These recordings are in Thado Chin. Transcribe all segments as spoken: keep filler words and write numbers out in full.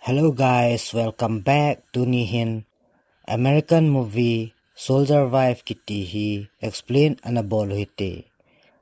Hello guys, welcome back. Tuni hin American movie Soldier Wife kiti hi explain ana bol u hite.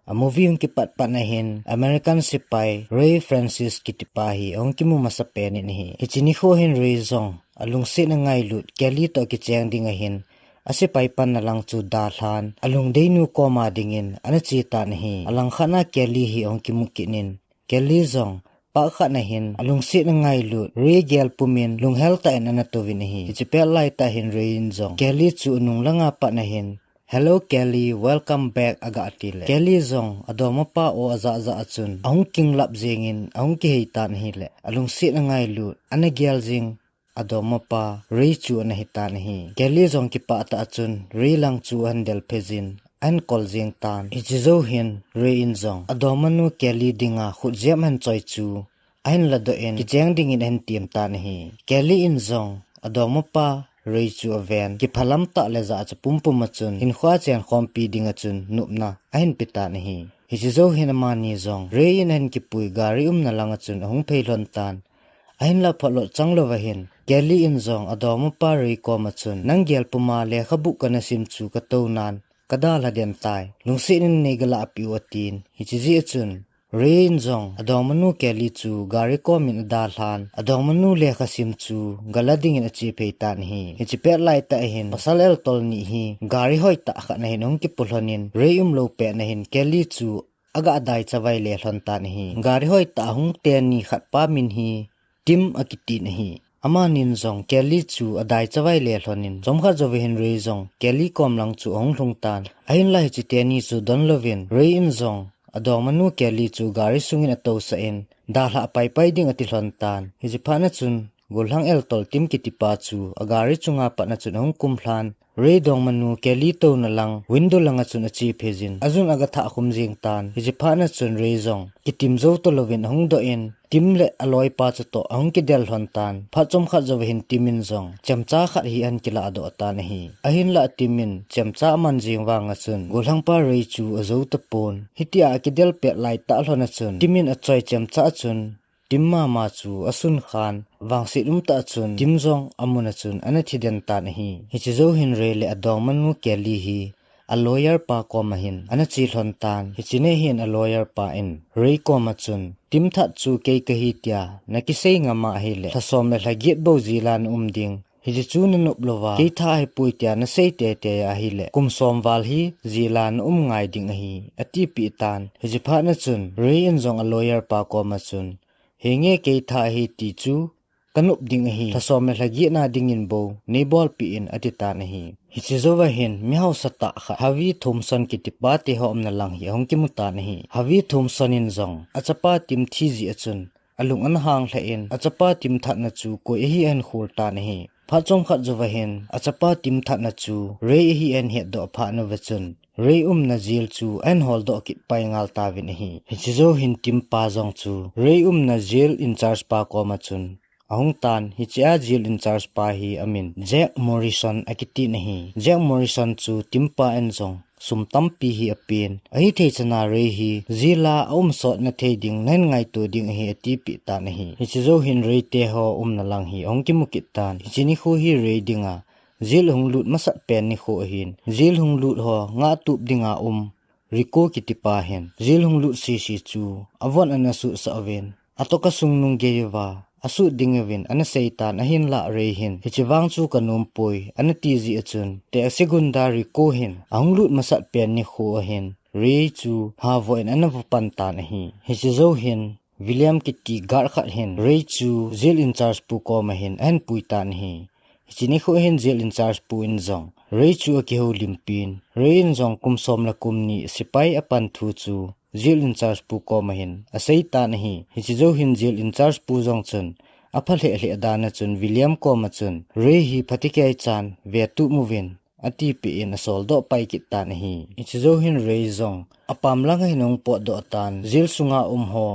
A movie hung kipat pat na hin American sepai Ray Francis kiti pa hi hung kimu masa pen in ahi. Hiche nikho hin Ray jong alungsetna ngailut Kelly toh kicheng ding ahin, asepai panna lang chu dalhan alungdeinu koma dingin ana che tan ahi. Alangkhat na Kelly hi hung kimu kit in, Kelly jong phat khat na hin alungsetna ngailut Ray gel pumin lunghel tah in ana touvin ahi. Hiche pet lai tah hin Ray in jong Kelly chu anung langa pat na hin, "Hello Kelly, welcome back," aga ti le, Kelly jong adongma pa o aja ja a chun ahung kinglap jengin ahung kihei tan ahile, alungsetna ngailut ana gel jing adongma pa Ray chu ana hi tan ahi. Kelly jong kipah tah a chun Ray lang chu ahin del phei jin ahin kol jeng tan. Hiche jou hin Ray in jong adongmanu Kelly dinga khut jep ahin choi chu ahin ladoh in kicheng dingin ahin tem tan ahi. Kelly in jong adongma pa Ray chu aven, kiphalam tah le jachat pumpum a chun hinkho a chen khompi dinga chun nopna ahin pe tan ahi. Hiche jou hin amani jong Ray in ahin kipui gari umna langa chun ahung phei lhon tan. Ahinlah phatlot chang louva hin Kelly in jong adongma pa Ray koma chun, "Nang gel puma lekhabu kana sim chu katou nan kadalha den tai. Lungset in neiga lah peh u," atin. Hiche jeh a chun Ray in jong adongmanu Kelly chu gari komin adalhan, adongmanu lekha sim chu gala dingin ache phei tan ahi. Hiche pet lai tah hin pasal eltol ni hi gari hoi tah khat na hin ahung kipu lhon in, Ray umlou pet na hin Kelly chu aga dai chavai le lhon tan ahi. Gari hoi tah ahung teni khat pa min hi Tim akitin ahi. Amanin jong Kelly chu adai chavai le lhon in, chomkhat jouva hin Ray jong Kelly kom lang chu ahung lhung tan. Ahinlah hiche teni chu don louvin Ray in jong adongmanu Kelly chu gari sungin atousah in, dalhah paipai ding ati lhon tan. Hiche phat na chun gollhang eltol Tim kiti pa chu agari chunga pat na chun ahung kumlhan, Ray dongmanu Kelly touna lang window langa chun ache phei jin, ajun aga thah khum jeng tan. Hiche phat na chun Ray jong kitim jou talouvin ahung doh in, Tim le aloipa chutoh ahung kidel lhon tan. Phat chomkhat jouva hin Tim in jong chemcha khat hi ahin kilah doh tan ahi. Ahinlah Tim in chemcha aman jeng vanga chun gollhang pa Ray chu ajou tapon. Hitia akidel pet lai tah lhon a chun Tim in achoi chemcha a chun Tim mama chu asun khan, vangset umtah a chun Tim jong amun a chun ana thi den tan ahi. Hiche jou hin Ray le adongmanu Kelly hi alawyer pa koma hin ana che lhon tan. Hiche ni hin alawyer pa in Ray koma chun, "Tim that chu kei kahi tia nakisei ngam ahile, lha som le lha get bou jela naum ding. Hiche chu nanop louva, kei that ahipoi tia nasei teitei ahile, kum som val hi jela naum ngai ding ahi," atipeh tan. Hiche phat na chun Ray in jong alawyer pa koma chun, "Henge kei that ahi ti chu kanop ding ahi, lha som le lha get na dingin bou neibolpeh in," ati tan ahi. Hiche jouva hin mi hausa tah khat Harvey Thompson kiti pa te ho umna lang hi ahung kimu tan ahi. Harvey Thompson in jong achapa Tim thi jeh a chun alung ana hang lheh in, achapa Tim that na chu koi ahi ahin khol tan ahi. Phat chomkhat jouva hin achapa Tim that na chu Ray ahi ahin hetdoh phat nauva chun Ray umna jail chu ahin holdoh kit pai ngal tauvin ahi. Hiche jou hin Tim pa jong chu Ray umna jail in charge pa koma chun ahung tan. Hichea jail in charge pa hi amin Jack Morrison akitin ahi. Jack Morrison chu Tim pa in jong sum tampi hi apen. Ahithei chana Ray hi jail a aum sot na thei ding nahin ngaito ding ahi atipeh tan ahi. Hiche jou hin Ray te ho umna lang hi ahung kimu kit tan. Hiche nikho hi Ray dinga jail ahung lut masat pen nikho ahin, jail hung lut ho ngahtup dinga um Rico kiti pa hin jail hung lut sese chu avon ana suhsah uvin, atoh kasung nung gei uva asut ding uvin ana sei tan. Ahinlah Ray hin, "Hiche vang chu kanom poi," ana ti jeh a chun, taxi gunda Rico hin ahung lut masat pen nikho ahin Ray chu havoh in ana vapan tan ahi. Hiche jou hin William kiti guard khat hin Ray chu jail in charge pu koma hin ahin pui tan ahi. Hiche nikho hin jail in charge pu in jong Ray chu akihoulimpin, Ray in jong kum som le kum ni sepai apan thu chu jail in charge pu koma hin asei tan ahi. Hiche jou hin jail in charge pu jong chun apha lheh lheh dan a chun William koma chun, "Ray hi phatecha in vetup uvin," atipeh in asoldoh pai kit tan ahi. Hiche jou hin Ray jong apam langa hin ahung potdoh tan. Jail sunga um ho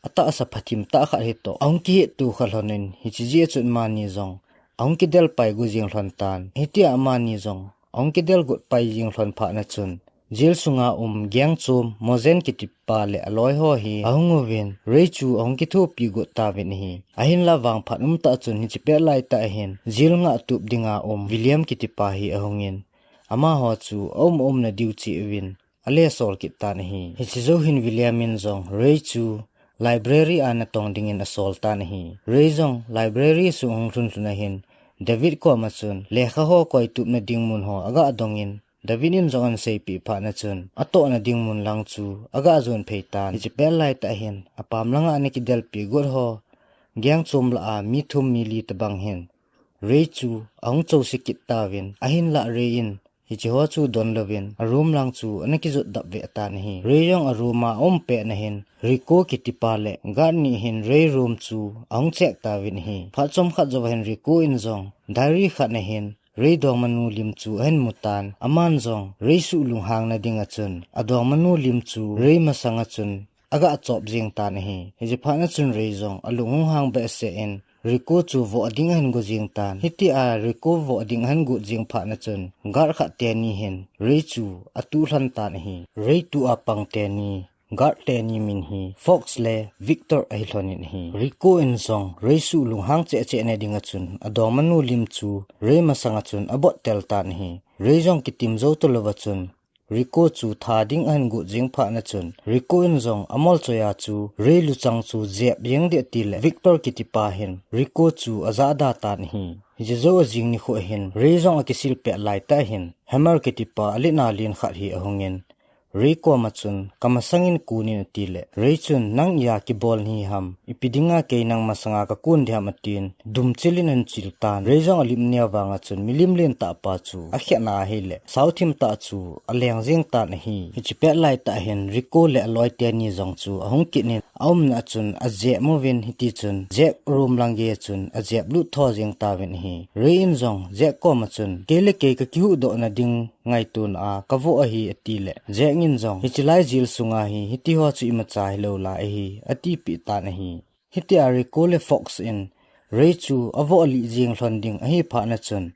atahsa phathim tah khat hitoh ahung kihetto kha lhon in, hiche jeh a chun amani jong ahung kidel pai got jeng lhon tan. Hitia amani jong ahung kidel got pai jeng lhon phat na chun jail sunga um gang chom Mozen kitipa le aloi ho hi ahung uvin, Ray chu ahung kithopi got tauvin ahi. Ahinlah vangphat umtah chun hiche pet laitah hin jail ngahtup dinga um William kitipa hi ahungin, amaho chu aum umna diu cheh uvin alesol kit tan ahi. Hiche jou hin William in jong Ray chu library a natong dingin asol tan ahi. Ray jong library sung ahung lhun lhun ahin, David koma chun lekha ho koitupna ding mun ho aga dongin, David in jong aseipeh phat na chun atohna ding mun lang chu aga jon phei tan. Hiche pet laitah hin apam langa ana kidelpi got ho gang chom lah a mi thum mi li tobang hin Ray chu ahung chouse kit tauvin, ahinlah Ray in hiche ho chu don louvin aroom lang chu ana kijot dap ve tan ahi. Ray jong aroom a aum pet na hin Rico kitipa le guard ni hin Ray room chu ahung check tauvin ahi. Phat chomkhat jouva hin Rico in jong diary khat na hin Ray dongmanu lim chu ahin mu tan, aman jong Ray suh lunghangna dinga chun adongmanu lim chu Ray masanga chun aga chop jing tan ahi. Hiche phat na chun Ray jong alung hung hang behseh in Rico chu voh ding ahin go jing tan. Hitia Rico voh ding ahin got jing phat na chun guard khat teni hin Ray chu atuh lhon tan ahi. Ray tuh a pang teni guard teni min hi Fox le Victor ahi lhonin ahi. Rico in jong Ray suh lunghang cheh cheh na dinga chun adongmanu lim chu Ray masanga chun abot tel tan ahi. Ray jong kitim jou talouva chun Rico chu tha ding ahin got jing phat na chun, Rico in jong amol choiya chu Ray luchang chu jep jeng ding ati le Victor kitipa hin Rico chu ajahda tan ahi. Hiche jou ajing nikho hin Ray jong akisil pet laitah hin Hammer kitipa aletna len khat hi ahungin, Ray koma chun kamasangin kunin ati le Ray chun nang iya kibol nahi ham, ipi dinga kei nang masanga kakun ding ham atin, dumchil in ahin chil tan. Ray jong alim neo vanga chun milim lentah pa chu akhetna ahile sauthim tah chu aleng jeng tan ahi. Hiche pet laitah hin Rico le aloi teni jong chu ahung kit in aumna a chun ajep uvin, hiti chun Jack room lang geiya chun ajep lut tho jeng tauvin ahi. Ray in jong Jack koma chun kei le kei kakihuhdoh na ding ngaitona a kavoh ahi ati le Jack in jong hiche lai jail sunga hi hiti ho chu imacha hilou lai ahi atipeh tan ahi. Hitia Rico le Fox in Ray chu avoh lih jing lhon ding ahi phat na chun,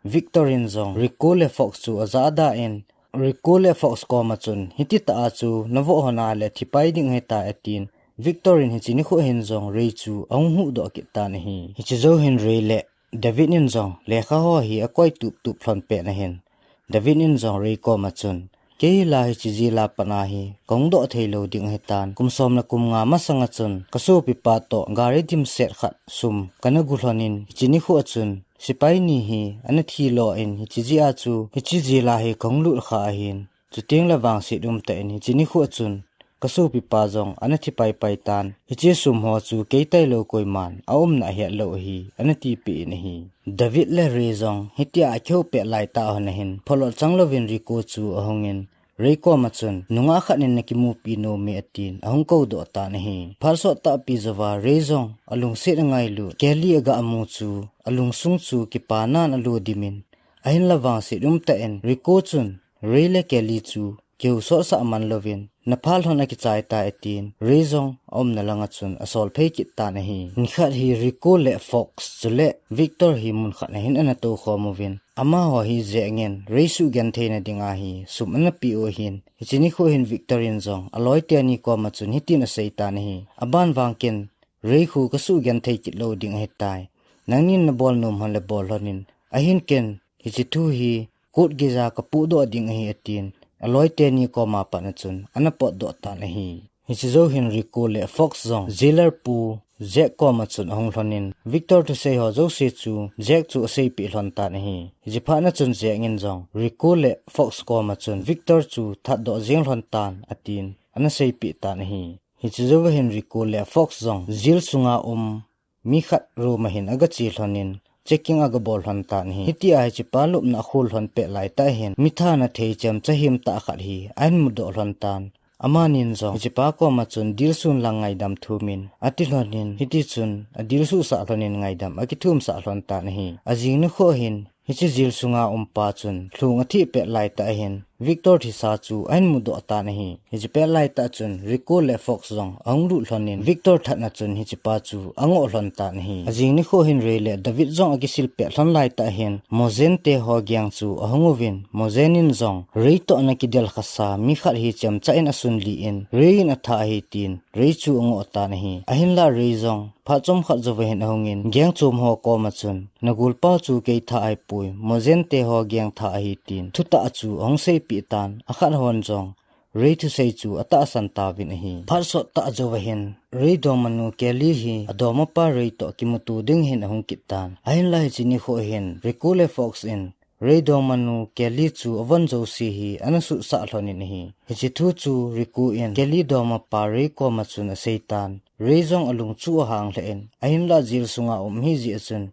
Victor in jong Rico le Fox chu ajahda in, Rico le Fox koma chun hiti tah a chu navoh lhon a le thipai ding ahitai atin, Victor in hiche nikho hin jong Ray chu ahung huhdoh kit tan ahi. Hiche jou hin Ray le David in jong lekha ho hi akoi tup tup lhon pet na hin, David in jong Ray koma chun, kei la hiche jail a pat a hi kahung doh thei lou ding ahitan. Kum som le kum nga masanga chun kasopipa toh gari dimset khat sum kana gu lhonin, hiche nikho a chun sepai ni hi ana thi lo in, hiche jeh a chu hiche jail a hi kahung lut kha ahin, chuteng le vangset umtah in hiche nikho a chun kasopipa jong ana thi paipai tan. Hiche sum ho chu kei tailou koiman aumna ahet lou ahi, ana tipeh in ahi. David le Ray jong hitia akihou pet laitah hon ahin, pholot chang louvin Rico chu ahungin, Ray koma chun, nungah khat in nakimupi nom e atin, ahung koudoh tan ahi. Phat sot tahpi jouva Ray jong alungset angailut Kelly aga mu chu alungsung chu kipanan alo dimin, ahinla vangset umtah in Rico chun Ray le Kelly chu kihou sotsah man louvin, napha lhon akichai tai atin, Ray jong aumna langa chun asol phei kit tan ahi. Nikhat hi Rico le Fox chule Victor hi mun khat a hin ana tou khom uvin, amaho hi Jack in Ray sugenthei na dinga hi sum ana peh u ahin, hiche nikho hin Victor in jong aloi teni koma chun hitin asei tan ahi. Aban vang ken Ray khu kasugenthei kit lou ding ahitai. Nangnin nabol nom hon le bol lhonin, ahin ken hiche thu hi court geija kapohdoh ding ahi atin, aloi teni koma pat a chun ana potdoh tan ahi. Hiche jou hin Rico le Fox jong jailer pu Jack koma chun ahung lhonin, Victor thusei ho jouse chu Jack chu aseipeh lhon tan ahi. Hiche phat na chun Jack in jong Rico le Fox koma chun Victor chu thatdoh jeng lhon tan atin, ana seipeh tan ahi. Hiche jouva hin Rico le Fox jong jail sunga um mi khat room a hin agache lhonin, checking agabol lhon tan ahi. Hitia hichepa lupna akhol lhon pet laitah hin, mi thana thei chemcha him tah khat hi ahin mudoh lhon tan. Amanin jong hichepa koma chun dilsun lang ngaidam thumin ati lhonin, hiti chun adilsuh sah lhonin ngaidam akithum sah lhon tan ahi. Ajing nikho hin Hiche jail sunga umpa chun lhung atheh pet laitah ahin Victor thisa chu ahin mudoh tan ahi. Hiche pet laitah chun Rico le Fox jong ahung lut lhonin Victor thatna chun hichepa chu angoh lhon tan ahi. Ajing nikho hin Ray le David jong akisil pet lhon laitah hin Mojen te ho gang chu ahung uvin, Mojen in jong Ray toh ana kidel khasa mi khat hi chemcha in asunlih in Ray in athah ahi tin Ray chu angoh tan ahi. Ahinlah Ray jong phat chomkhat jouva hin ahungin gang chom ho koma chun, nagolpa chu kei thah ahipoi, Mojen te ho gang thah ahi tin thutah chu ahung seipeh tan, akhat hon jong Ray thusei chu atahsan tauvin ahi. Phat sottah jouva hin Ray dongmanu Kelly hi adongmapa Ray toh kimuto ding hin ahung kit tan. Ahinlah hiche nikho hin Rico le Fox in Ray dongmanu Kelly chu avon jouse hi ana sutsah lhonin ahi. Hiche thu chu Rico in Kelly dongmapa Ray koma chun asei tan, Ray jong alung chu ahang lheh in, ahinlah jail sunga um ahi jeh a chun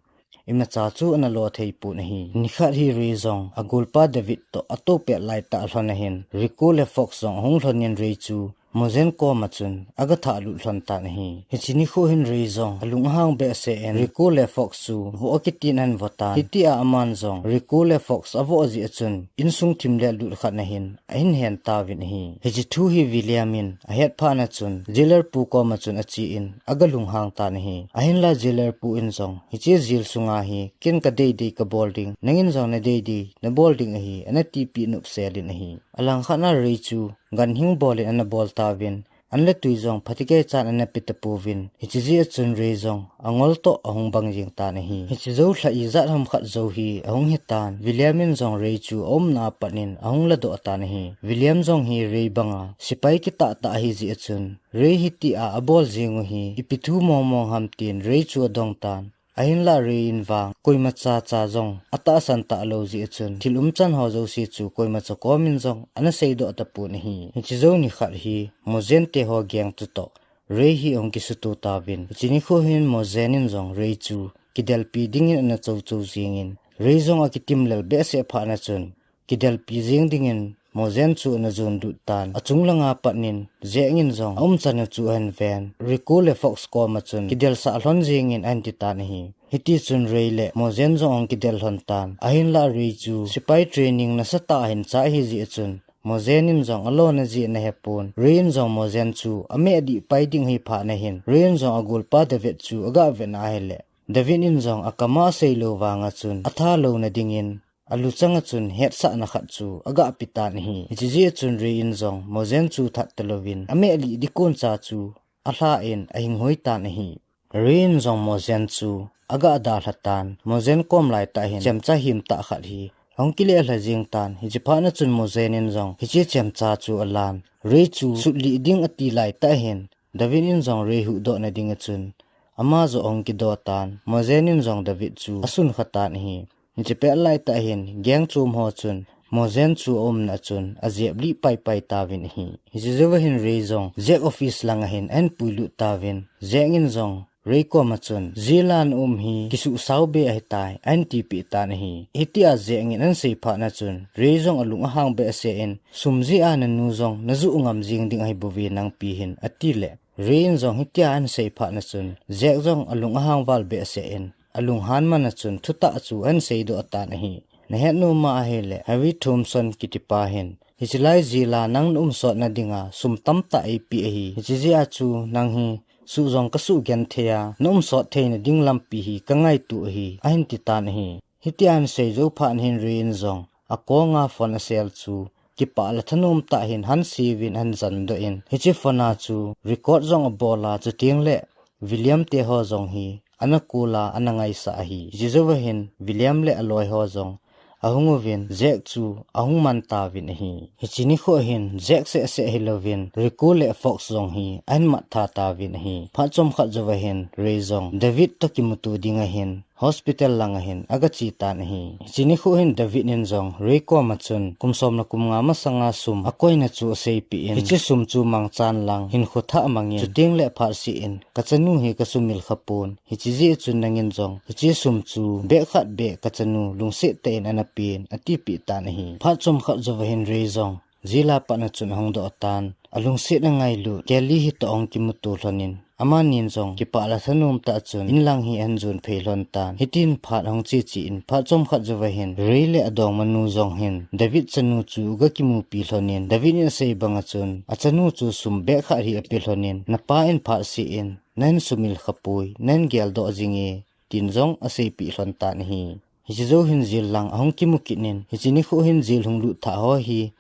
imacha chu ana lo thei pon ahi. Nikhat hi Ray jong agolpa David toh ato pet laitah lhon ahin Rico le Fox jong ahung lhonin Ray chu Mojen koma chun aga thah lut lhon tan ahi. Hiche nikho hin Ray jong alung ahang behseh in Rico le Fox chu voh akitin ahin vo tan. Hitia aman jong Rico le Fox avoh jeh a chun insung thim le lut khat na hin ahin hen tauvin ahi. Hiche thu hi William in ahet phat na chun jailer pu koma chun ache in aga lunghang tan ahi. Ahinlah jailer pu in jong hiche jail sunga hi ken kadei dei kabol ding, nangin jong nadei dei nabol ding ahi, ana tipeh nopsel in ahi. Alangkhat na Ray chu ganhing bol in ana bol tauvin, an le tui jong phatecha chan ana pe tapouvin, hiche jeh a chun Ray jong angol toh ahung bang jeng tan ahi. Hiche jou lha ijat ham khat jou hi ahung hitan, William in jong Ray chu aumna a pat in ahung ladoh tan ahi. William jong hi Ray banga sepai kitah tah ahi jeh a chun, Ray hitia abol jeng u hi ipi thu mong mong ham tin Ray chu adong tan. Ahinlah Ray in vang koima chacha jong atahsan talou jeh a chun, thil umchan ho jouse chu koimacha komin jong ana seidoh tapon ahi. Hiche jou nikhat hi Mojen te ho gang chutoh Ray hi ahung kisuto tauvin, hiche nikho hin Mojen in jong Ray chu kidelpi dingin ana chouchou jengin, Ray jong akitim lel behseh phat na chun kidelpi jeng dingin Mojen chu ana jon lut tan. Achung langa pat in Jack in jong aumchan u chu ahin ven, Rico le Fox koma chun kidelsah lhon jengin ahin ti tan ahi. Hitichun Ray le Mojen jong ahung kidel lhon tan. Ahinlah Ray chu sepai training nasatah ahin chai ahi jeh a chun, Mojen in jong alona jeh ana hepon, Ray in jong Mojen chu ameh dih pai ding ahi phat na hin, Ray in jong agolpa David chu aga vet na ahile, David in jong akama aseilou vanga chun atha louna dingin aluchang a chun hetsahna khat chu aga pe tan ahi. Hiche jeh a chun Ray in jong Mojen chu that talouvin ameh lih ding koncha chu alha in ahing hoi tan ahi. Ray in jong Mojen chu aga dalha tan, Mojen kom laitah hin chemcha himtah khat hi ahung kile lha jeng tan. Hiche phat na chun Mojen in jong hiche chemcha chu alan, Ray chu sutlih ding ati laitah hin David in jong Ray huhdoh na ding a chun ama joh ahung kido tan, Mojen in jong David chu asun kha tan ahi. Hiche pet laitah hin gang chom ho chun Mojen chu aumna a chun ajep lih paipai tauvin ahi. Hiche jouva hin Ray jong Jack office langa hin ahin puilut tauvin, Jack in jong Ray koma chun, jail a naum hi kisuhsao be ahitai, ahin tipeh tan ahi. Hitia Jack in ahin sei phat na chun, Ray jong alung ahang behseh in, sum jeh a nanu jong najoh ngam jeng ding ahi bouve nangpi hin, ati le, Ray in jong hitia ahin sei phat na chun, Jack jong alung ahang val behseh in, alunghan man a chun thutah chu ahin seidoh tan ahi. Nahet nom a ahile, Harry Thompson kitipa hin, hiche lai jail a nang naum sot na dinga sum tamtah eipeh ahi. Hiche jeh a chu nang hi suh jong kasuh genthei a, naum sot theina ding lampi hi kangaito ahi, ahin ti tan ahi. Hitia ahin sei jou phat na hin Ray in jong akonga phone asel chu kipah le thanom tah hin ahin sievin ahin jandoh in, hiche phone a chu record jong abol a, chuteng le William te ho jong hi ana call a ana ngaisah ahi. Hiche jouva hin William le aloi ho jong ahung uvin Jack chu ahung man tauvin ahi. Hiche nikho hin Jack seh seh hilouvin Rico le Fox jong hi ahin mat tha tauvin ahi. Phat chomkhat jouva hin Ray jong David toh kimuto ding ahin hospital langa hin aga che tan ahi. Hiche nikho hin David in jong Ray koma chun kum som le kum nga masanga sum akoina chu aseipeh in, hiche sum chu mangchan lang hinkho thah mangin, chuteng le phatseh in kachanu hi kasumil khapon, hiche jeh a chun nangin jong hiche sum chu bag khat beh kachanu lungset tah in ana pen, atipeh tan ahi. Phat chomkhat jouva hin Ray jong jail a pat na chun ahung doh tan, alungset angailut Kelly hitoh ahung kimuto lhonin, Amanin jong kipah le thanom tah chun inlang hi ahin jon phei lhon tan. Hitin phat ahung che che in phat chomkhat jouva hin Ray le adongmanu jong hin David chanu chu aga kimupi lhon in David in asei banga chun achanu chu sum bag khat hi ape lhon in, "Napa in phat seh in, nahin sumil khapoi, nahin geldoh jing e," tin jong aseipeh lhon tan ahi. Hiche jou hin jail lang ahung kimu kit in, hiche nikho hin jail hung lut thah ho hi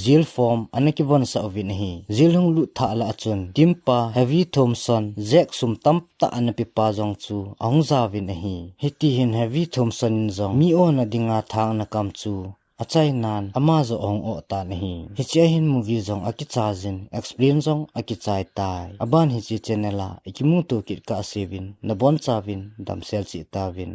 jail form ana kivonsah uvin ahi. Jail hung lut thah lah a chun, team pa Harvey Thompson, Jack sum tamtah ana pepa jong chu ahung jaovin ahi. Hiti hin Harvey Thompson in jong mi ona dinga thangna kam chu achainan ama joh ahung oh tan ahi. Hichea hin movie jong akichai jin, explain jong akichai tai. Aban hiche channel a ikimuto kit kah seuvin, nabonchauvin damsel cheh tauvin.